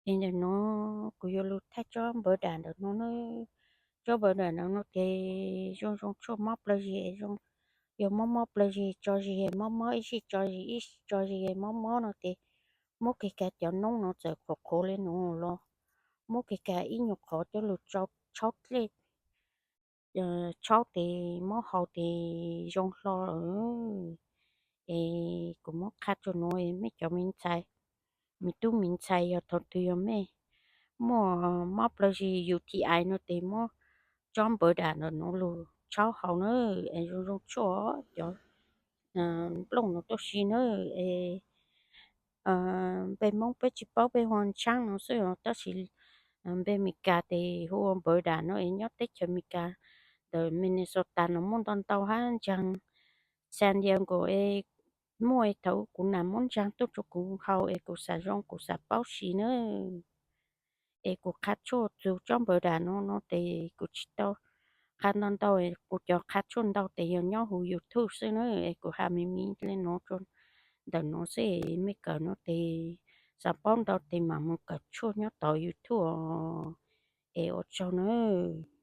Es ntawm no kuv yuav lug thaij tsob npawv dam ntawm no na. Tsob npawv dam ntawm no ces zoo zoo tshuaj mob plawv zis, yog mob mob plawv zis tso zis, mob mob ib sij tso zis, ib sij tso zis, mob mob no ces muab kiag cov noob no txawm qhuav qhuav li no los muab kiag ib nyuag qhov coj lug tsau tshaub dlej, tshaub tes muab haus tes zoo hlo lawm. Es kuv muab qha tsuag nuav, mej cov me ntxhais, me tub me ntxhais yog thaum twg yog mej muaj mob plawv zis U T I no tes muab tsob npawv dam ntawm no lug tshaub haus na, es zoo zoo tshuaj cov nplooj no tuaj si na. Es npe Moob peb tsis paub, peb hu ua ntshaab no xwb os, tab sis npe Meskas tes hu ua npawv dam no es nyob teb chaws Meskas ntawm Minnesota no muaj ntau ntau hab ntsaag San Diego es muaj. Thaum kuv nam muab ntsaag tuaj rua kuv haus es kuv xav zoo kuv xav paub si na. Es kuv qha tshuaj txug tsob npawv dam no no tes kuv tsis tau qha ntau ntau, kuv cov qha tshuaj ntau tes yog nyob huv YouTube xwb na. Es kuv has me me le no rua ntawm no xwb, mej kawm no tes xav paub ntau tes mam moog kawm tshuaj nyob tod YouTube os. Es ua tsaug nawb.